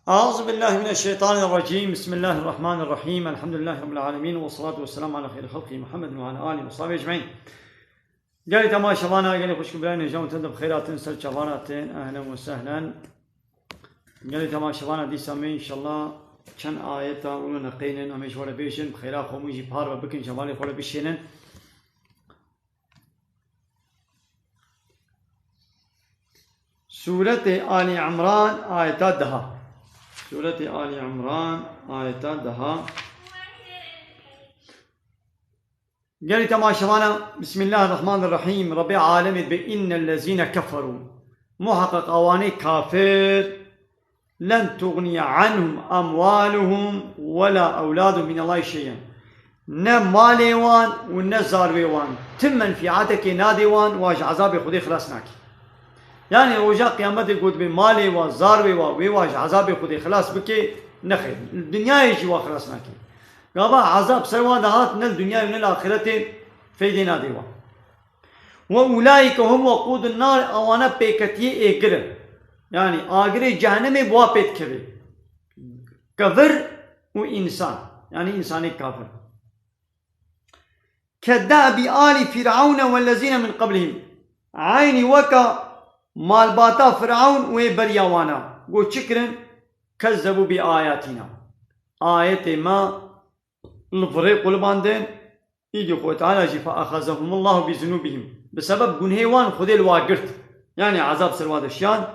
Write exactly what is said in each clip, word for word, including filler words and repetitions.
أعوذ بالله من الشيطان الرجيم. بسم الله الرحمن الرحيم. الحمد لله رب العالمين. والصلاة والسلام على خير خلقه محمد وعلى آله وصحبه أجمعين. Gelî temaşevana, gelî xwişk û birayên hêja û te de bi xêr hatin ser çavana te. Ehlen we sehlen. Gelî temaşevana, dîsa me înşallah çend ayeta wilo neqeynin, em ê ji we re bêjin, bi xêra xwe hemû jî parve bikin, ji hevalê xwe re bişênin. Sûretê Alî Imran, ayeta deha. Sûretê Alî Imran, ayeta deha. Gelî temaşevana, Bismillahirrahmanirrahîm. Rebbê alemê dibe, "Innellezîne keferû." Muheqeq awanê kafir, "len tuxniye anhum emwaluhum ve la ewladuhum minallahî şey'en." Ne malê wan û ne zarwê wan ti menfîatekê nadê wan, wa ji ezabê Xwedê xilas nake. Yanî roja qiyametê got bê malê wa, zarwê wa, wê wa ji ezabê Xwedê xilas bike, nexêr. Dinyayê jî wa xilas nake. Gava ezab ser wan de hat, ne li dinyayê û ne li axîretê feydê nadê wan. "Ve ulaîke hum wekûdun nar", awana pêketiyê êgir in. Yanî agirê cehennemê bi wa pê dikeve. Kafir û însan. Yanî însanê kafir. "Kedde'bi alî Fir'ewne wellezîne min qeblihim." Eynî weka malbata Fir'ewn û ê beriya wana. Got çi kirin? "Kezzebû bi ayatîna." Ayetê me li virê qulibandin. Îdî Xwedê Teala jî, "Fe axezehumullahu bi zunûbihim." Bi sebeb gunhê wan Xwedê li wa girt. Yanî ezab ser wa de şiyan.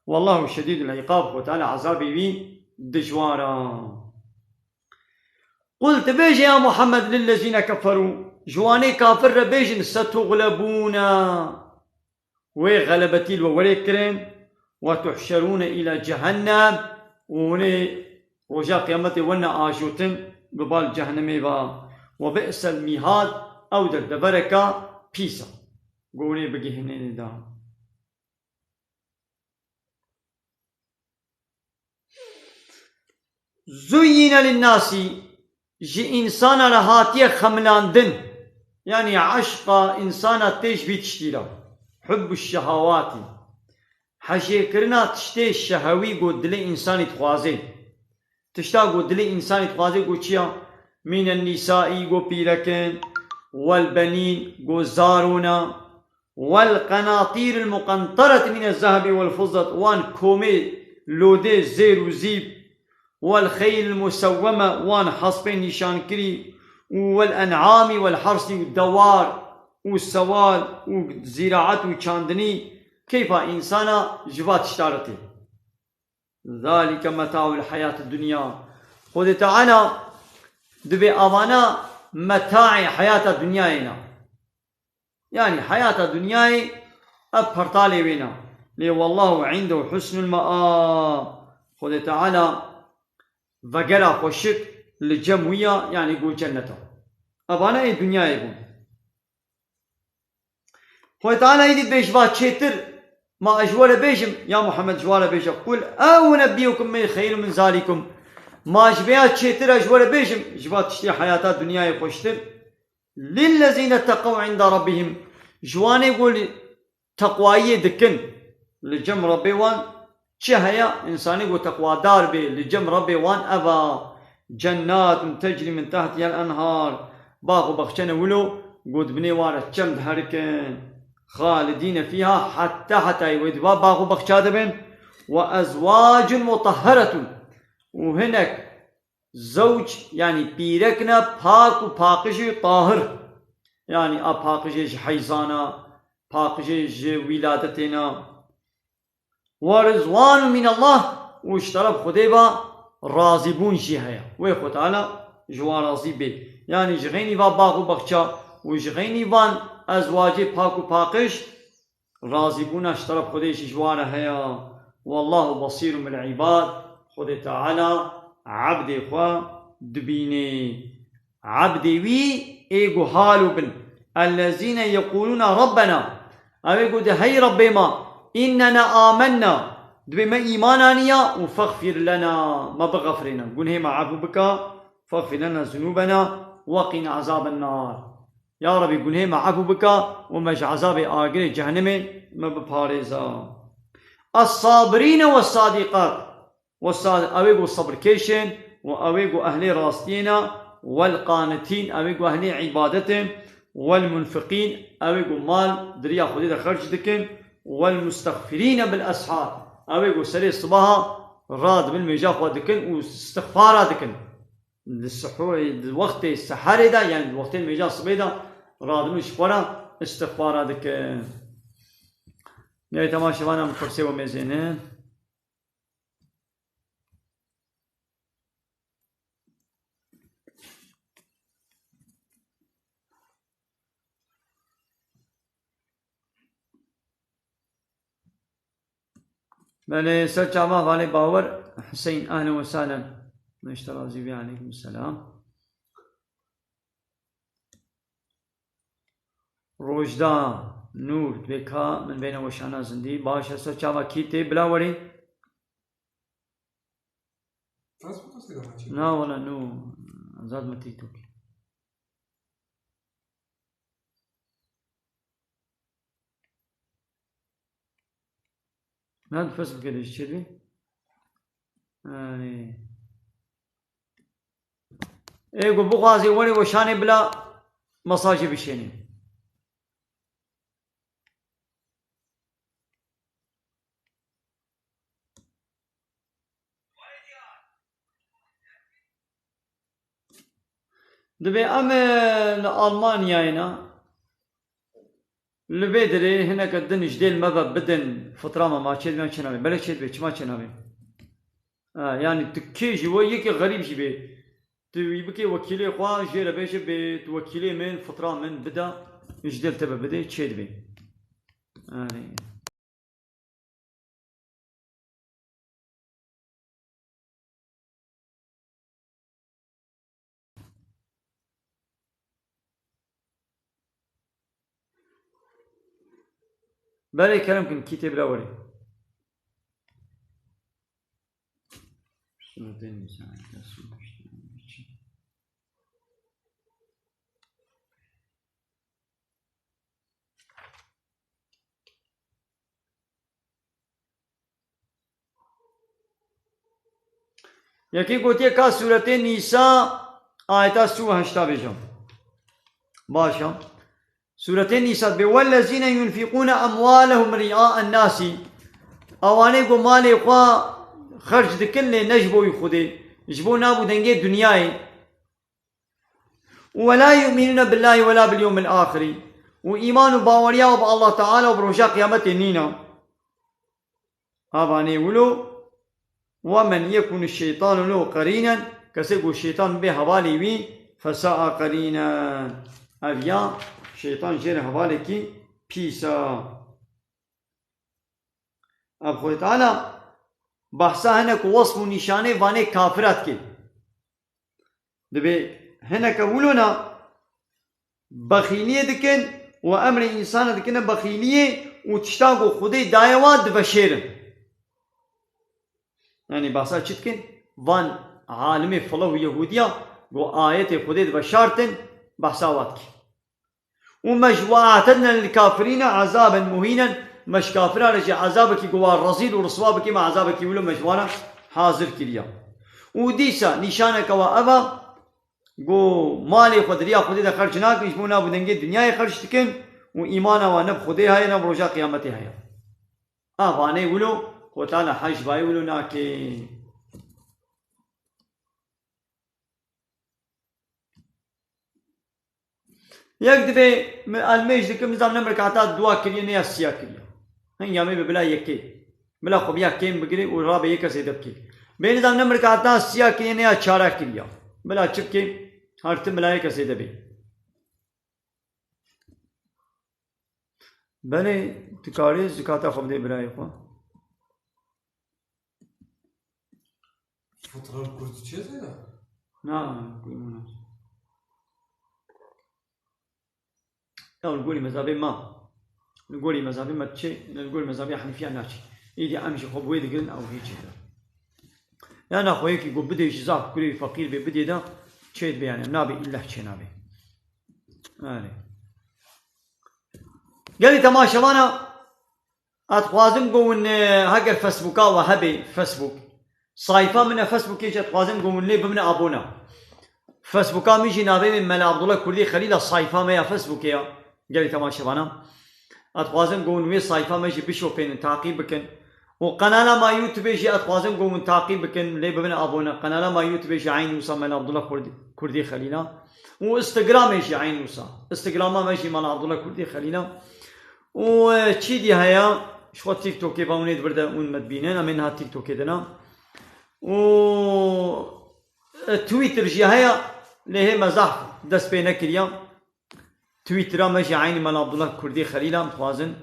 "Wallahu şedîdul îqab." Xwedê Teala ezabê wî dijwar a. "Qul", tu bêje ya Muhammed, "lillezîne keferû", ji wanê kafir re bêjin, "setuxlebûne", wê xelebetî li we werê kirin, "ve tuhşerûne îla cehennem", û hûnê roja qiyametê wene ajotin bi bal cehennemê ve, "ve bi'sel mîhad", ew der devereka pîs e, ku hûnê bigihînê da. "Zuyyine linnasî", ji însana re hatiye xemilandin. Yanî eşqa însana tê ji vî tiştî re. "Hubbu şehawatî", hejêkirina tiştê şehewî ku dilê însanî dixwaze. Tişta ku dilê însanî dixwaze ku çi ya? "Mînen nîsaî", ku pîrek in, "wel benîn", ku zarona, "wel qenatîril muqentereti mîne zehebî wel fizzet", wan komê lodê zêr û zîb, "wel xeylil musewweme", wan hespên nîşankirî, û "wel en'amî wel hersî", û dewar û sewal û zîraet û çandinî, keyfa însana ji va tişta re tê. "Zalike meta'ul hayatid dunya." Xwedê Teala dibê avana metaê heyata dinyayê ne. Yanî heyata dinyayê ev pertalê wê ne. Lê "wallahu indehu husnul me'ab." Xwedê Teala vegera xweşik li cem wî ya, yanî ku cennet e. Evane ê dinyayê bûn. Xwedê Teala êdî dibê ji va çêtir, ma ez ji we re bêjim, ya Muhammed, ji we re bêje, "Qul eunebbiyukum bi xeyrin min zalikum." Ma ji vêya çêtir ez ji we re bêjim, ji va tiştê heyata dinyayê xweştir. "Lillezîne teqew inde rabbihim." Ji wanê ku li teqwayiyê dikin, li cem Rebbê wan çi heye? Însanê ku teqwadar bê, li cem Rebbê wan ev a. "Cennatun tecrî min tehtihel enhar." Bax û baxçe ne wilo ku di binê wan re çem diherikin. "Xalidîne fîha", heta hetayê wê di va bax û baxça de bin. "Ve ezwacun mutahheretun." Û hinek zewc, yanî pîrekna pak û paqijî tahir. Yanî a paqijê ji heyzana, paqijê ji wîladetê ne. "Ve rizwanun minallah", û ji teref Xwedê ve razîbûn jî heye. Wê Xwe Teala ji wan razî bê. Yanî ji xeynî va bax û baxça û ji xeynî van ezwacê pak û paqij, razîbûna ji teref Xwedê jî ji wan re heye. "Wallahu basîrun bil îbad." Xwedê Teala ebdê xwe dibînê. Ebdê wî ê guhal û bin. "Ellezîne yeqûlûne Rabbena." Ew ê gote, "Hey Rebbê me, înnena amenna." Dibê me îman aniya û "fexfir lena", me bixefirêne. Gunhê me efû bika. "Fexfir lena zunûbena ve qîna azaben nar." Ya Rebî, gunhê me efû bika û me ji ezabê agirê cehennemê me biparêza. "Es-sabirîne wes-sadîqat." والصاد-، ew ê ku sebirkêş in, û ew ê ku ehlê rastiyê ne, والقانتين, ew ê ku ehlê îbadet in, والمنفقين, ew ê ku mal di riya Xwedê de xerc dikin, والمستغفرين بالأسحار, ew ê ku serê sibaha radibin mêja xwe dikin û istixfara dikin. Di sihû-, di wextê seherê de, yani di wextê mêja sibê de radibin ji xwe re istixfara dikin. Gelê temaşevanan pirsê we mêzênin. Belê, ser çava Valê Bawer Hüseyin, ehlen ve sahlen. Xwedê ji te razî be, aleykum selam. Rojda, Nûr, dibê ka min bêne weşana zindî. Baş e, ser çava kî tê bila werê? Facebook'a sigara çek. Na wala, no. Azad me TikTok. Na di Facebook'ê de jî çêdibî. Yani. Ê ku bixwazî werê weşanê bila mesajê bişênî. Dibê em, e, li Almanyayê ne, li vê derê hineke din ji dê li me ve bidin fitra me, ma çêdibê çênabê? Belê çêdibê, çima çênabê? Ha, yani tu kê jî we yekê xerîb jî bê, tu wî bikê wekîlê xwe, jê re bêje bê tu wekîlê min, fitra min bide, ji dê li te ve bidê, çêdibê. Yani. Belê kerem kin, kî tê bila werê. Yekî gotiye ka Sûretê Nîsa ayeta sî û heşta bêje. Baş e. Sûretê Nîsa dibê, "Wellezîne yunfiqûne emwalehum ri'a'en nasi." Ewanê ku malê xwe xerc dikin lê ne ji bo wî Xwedê, ji bo nav û dengê dinyayê. "Ve la yu'minûne billâhi ve la bil yewmil âxirî." Û îman û baweriya bi Allah Teala û bi roja qiyametê nîne. Avanê wilo, "Ve men yekûnî şeytanu lehu qerînen", kesê ku şeytan bê hevalê wî, "fesa'a qerînen." Ev ya şeytan jê re hevalekî pîs e. Ev Xwedê Teala behsa hinek wesf û nîşanê vanê kafira dike. Dibê hineke wilo ne bexîliyê dikin û emrê însana dikine bexîliyê û tişta ku Xwedê daye wa diveşêrin. Yanî behsa çi dikin? Van alimê filev û Yehûdiya ku ayetê Xwedê diveşartin, behsa wa dikin. Û me ji, "Ve a'tedna lil kafirîne azaben muhînen", me ji kafira re jî ezabekî ku wa rezîl û riswa bike, me ezabekî wilo me ji wan re hazir kiriya. Û dîsa nîşaneke wa ev e, ku malê xwe di riya Xwedê de xerc nakin, ji bo nav û dengê dinyayê xerc dikin û îmana wan ne bi Xwedê heye, ne bi roja qiyametê heye. A vanê wilo, Xwedê Teala hej bayê wilo nake. Yek dibê min elmêj dikim, nizam ne min rekata dua kiriye ne ya siya kiriye. Hin ya me bi bila yekê. Bila xwe biya kêm bigirê û rabe yeka zêde bikê. Bê nizam ne min rekata siya kiriye ne ya çara kiriye. Bila çi bikê? Her tim bila yeka zêde bê. Belê, tu karê zikata xwe bidê birayê xwe. Fitra li Kurd çi zêde? Na, Kurd nas. Ya li gorî mezabê ma. Li gorî mezabê me çi, li gorî mezabê Henifiya naçî. Îdî em ji xwe bi wê digirin ew hê çê de. Ya naxwe yekî ku bidê ji zaf kurê wî feqîr bê bidê de çê dibe yani. Em nabê îlleh çê nabê. Yani. Gelî temaşevana, ez dixwazim ku hûn, e, heger Facebooka we hebe, Facebook, Sayfa min e Facebookê jî, ez dixwazim ku hûn lê bibine abone. Facebooka min jî navê min Mela Abdullah Kurdî Xelîl e, sayfa me ya Facebookê ya. Gelî temaşevana. Ez dixwazim ku hûn wê sayfa me jî bişopênin, taqîb bikin. Û qenala me YouTubeê jî ez dixwazim ku hûn taqîb bikin, lê bibine abone. Qenala me YouTubeê jî eynî wisa Mela Abdullah Kurdî, Kurdî Xelîl e. Û Instagramê jî eynî wisa. Instagrama me jî Mela Abdullah Kurdî Xelîl e. Û, e, çî dî heye, ji xwe TikTokê ve hûn ê di vir de hûn me dibînin, em ê niha TikTokê de ne. Û, e, Twitter jî heye, lê hê me zehf dest pê nekiriye. Twittera me jî eynî Mela Abdullah Kurdî Xelîl e, em dixwazin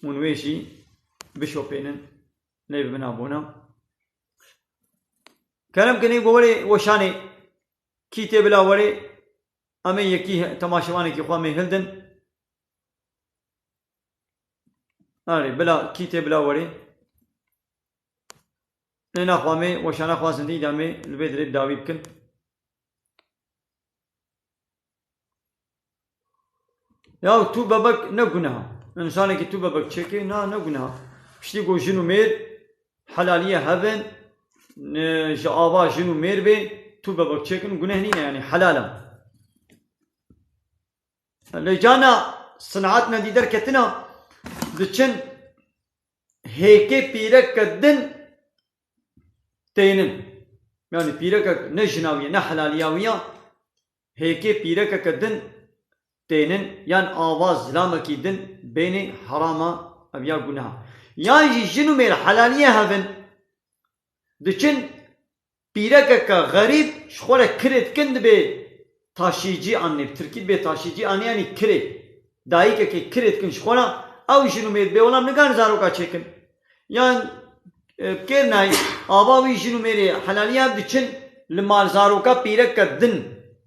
hûn wê jî bişopênin, lê bibin abone. Kerem kin ê ku werê weşanê, kî tê bila werê, em ê yekî he-, temaşevanekî xwe em ê hildin. Erê, bila, kî tê bila werê. Lê naxwe em ê weşana xwe zindî de em ê li vê dirê dawî bikin. Ya tu bebek ne guneha. Însanekî tu bebek çêkê, na ne guneha. Piştî ku jin û mêr helaliye hev in, e, ji ava jin û mêr bê, tu bebek çêkin, guneh nîne, yanî helal e. Lê cana sinat nedî derketina, diçin hêkê pîreke din tênin. Yanî pîrekek ne jina wî ye, ne helaliya wî ye, hêkê pîrekeke din tênin, yan ava zilamekî din bênê herama, ev ya guneha. Yan jî jin û mêr helaliye hev in, diçin pîrekeke xerîb ji xwe re kirê dikin, dibê taşîcî anî, bi tirkî dibê taşîcî anî, yanî kirê. Dayikekê kirê dikin ji xwe re, ew jin û mêr bê welam nikarin zaroka çêkin. Yan, e, kêr nayê, ava wî jin û mêrê helaliya diçin li mal zaroka pîreke din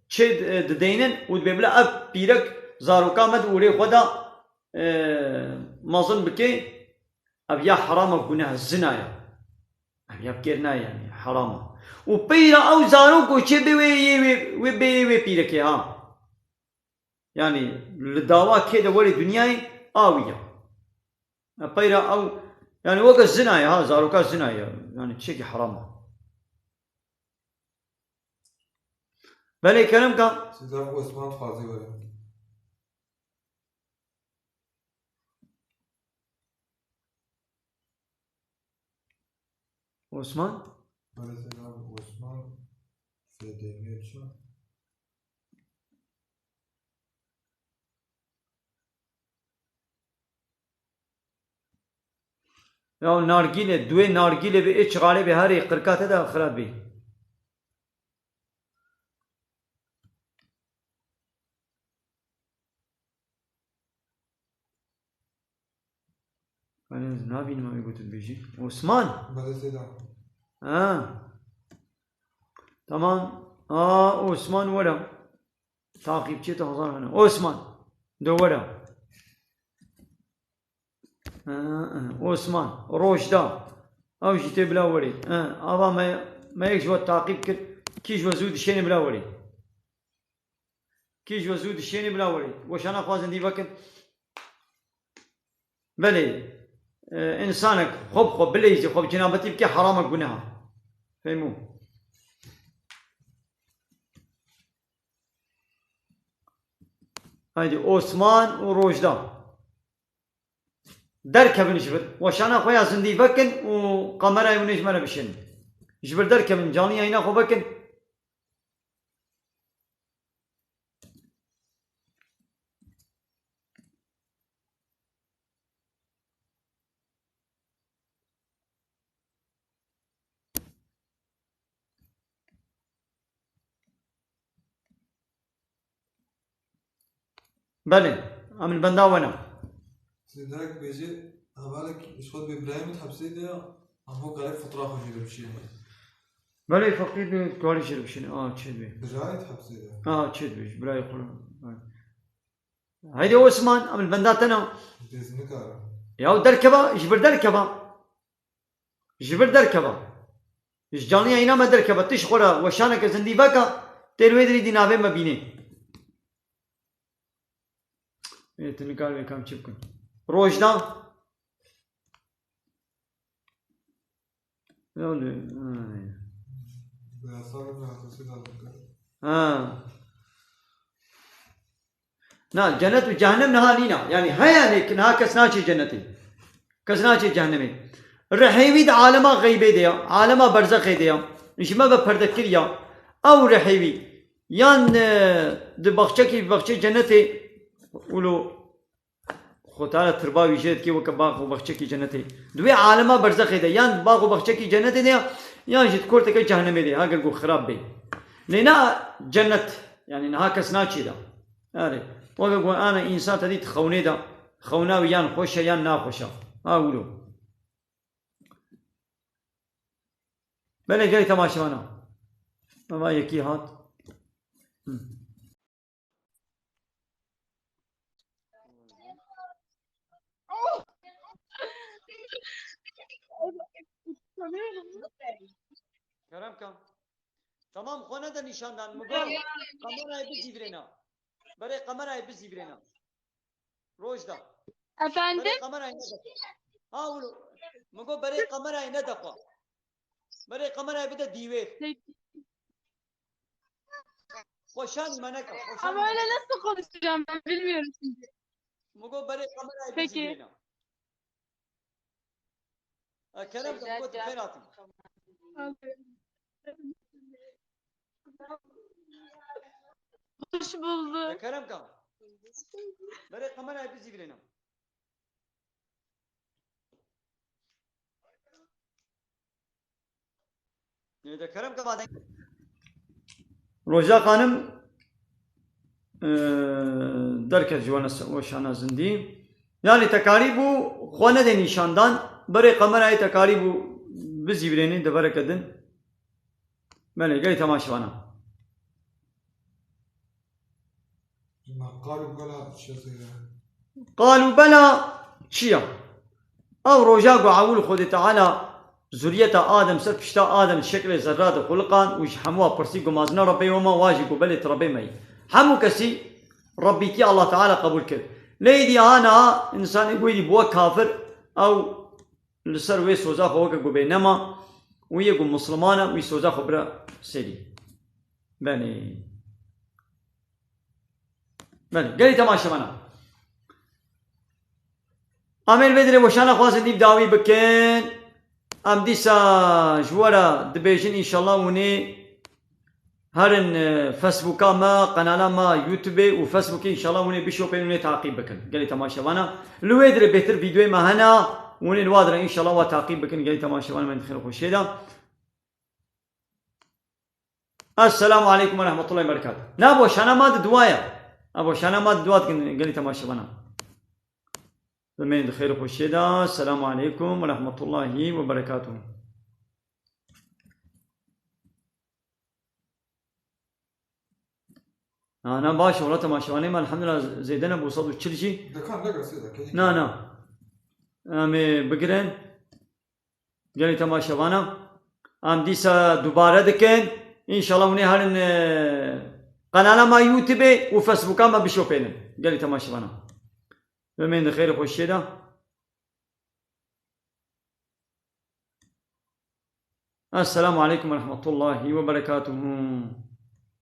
çê, e, dideynin û dibê bila ev pîrek zaroka me di ûrê xwe de, e, mezin bike, ev ya herama, guneh, zina ya. Ev ya kêr nayê, yanî herama. Û peyra ew zarok û çê bê wê yê wê, wê bê yê wê pîrekê ha. Yanî li dawa kê de werê dinyayê a wî ya. E, peyra ew, yanî weke zina ye ha, zaroka zina ye. Yanî tiştekî heram e. Belê kerem ka. Siz de Osman dixwazî were. Osman? Belê selam Osman. Fedemir çi? Ya nargîle, duê nargîle bi ê çixalê bi herê qirka te de xirab bî. Ben ez nabînim ew got tu dibêjî. Osman. Belê Seyda. Ha. Tamam. Aa, Osman were. Takipçi te hazar hene. Osman. De were. Ha, ha. Osman. Rojda. Ew jî tê bila werê. Ha, ava me, me yek ji we takip kir. Kî ji we zû dişêne bila werê. Kî ji we zû dişêne bila werê. Weşana xwe zindî vekin. Belê, e, însanek xwe bi xwe bileyzî, xwe bi cinabetî bike, heram e, guneh e. Fehmû? Haydi, Osman û Rojda. Derkevin ji vir. Weşana xwe ya zindî vekin û kamerayê hûn ê ji me re bişênin. Ji vir derkevin, canlı yayına xwe vekin. Belê, em li benda we ne. Sê direk bêje, hevalek ji xwe dibê birayê min di hepsê de, em ho karê fitra xwe jê re bişîne. Belê, feqîr dê karê jê re bişîne. A, çi dibê? Birayê di hepsê de. A, çi dibê? Ji birayê xwe re. Haydi Osman, em li benda te ne. Dêz nikare. Ya derkeva, ji vir derkeva. Ji vir derkeva. Ji canlı yayına me derkeva. Tişt xwe re weşaneke zindî veke, tê li wê dirî dî navê me bînê. Ê, tu nikar vê kam çi bikin. Rojda. Yani, ay. Ha. Na, cennet û cehennem niha nîna. Yani heye lê niha kes naçê cennetê. Kes naçê cehennemê. Rihê wî di alema xeybê de ya, alema berzexê de ya. Ji me ve perde kiriya. Ew rihê wî. Yan, e, di baxçekî, baxçê cennetê. Ulo Xwe Teala tirba wî jê dike weke bax û baxçekî cennetê. Di wê alema berzexê de yan bax û baxçekî cennetê de ya, yan jî di korteke cehennemê de, ha ger ku xirab bê. Lê na cennet, yani niha kes naçê de. Yani, weke ku ana însan te dît xewnê de, xewna wî yan xweş e yan naxweş e. Ha wilo. Belê gelê temaşevana. Mema yekî hat. Hı. Kerem ka. Tamam, xwe nede nîşandan. Min got, kamerayê bizîvirêna. Berê kamerayê bizîvirêna. Rojda. Efendim? Berê kamerayê nede xwe. Ha, wilo. Min got, berê kamerayê nede xwe. Berê kamerayê bide dîwêr. Peki. Xweşanî me neke, xweşanî Ama me öyle neke. Nasıl konuşacağım ben bilmiyorum şimdi. Min got berê kamerayê Peki. Bizîvirêna. E, Kerem de, min got xêr hatin. Hoş bulduk. E, Kerem ka. Berê kamerayê bizîvirêna. Roja Xanim, e, derket ji wana se-, weşana zindî. Yani tekarî bû, xwe nede nîşandan, berê kamerayê tekarî bû, bizîvirênî devereke din. Belê, gelê temaşevana. Qal û bela çi ye? Qal û bela çi ye? Ew roja ku ewil Xwedê Teala zuriyeta Adem ser pişta Adem şeklê zerra dixuliqan û ji hemû pirsî ku mazina Rebbê we ma, wa jî ku belê tu Rebbê me yî. Hemû kesî Rebbîtiya Allah Teala qebûl kir. Lê îdî ha niha însanê ku êdî bûwe kafir, ew li ser wê soza xwe weke ku bê nema û yê ku Misliman e, wî soza xwe bira serî. Belê. Belê. Gelî temaşevana. Em ê li vê dirê weşana xwazin dî bi dawî bikin. Em dîsa ji we re dibêjin, înşallah hûn ê herin, e, Facebooka me, qenala me, YouTube û Facebookê, înşallah hûn ê bişopên, hûn ê taqîb bikin. Gelî temaşevana. Li wê dirê bêtir vîdeoyê me hene, hûn ê li wa dire înşallah wa taqîb bikin. Gelî temaşevana me di xêr û xweşiyê de. Esselamu aleykum ve rahmetullahi ve berekatuhu. Na, bo şana ma di dua ya. Na, bo şana ma di dua dikin gelî temaşevana. Bimên di xêr û xweşiyê de. Selamu aleykum ve rahmetullahi ve berekatuhu. Na, na, baş e, wela temaşevanê me, elhamdulillah, zêde ne, bo sed û çil jî. Dekan, ne, sê dekan. Na, na. Em ê bigirin. Gelî temaşevana. Em dîsa dubare dikin. Înşallah hûn ê herin, e, qenala me YouTubeê û Facebooka me bişopênin. Gelî temaşevana. Bimên di xêr û xweşiyê de. Esselamu aleykum ve rahmetullahi ve berekatuhu.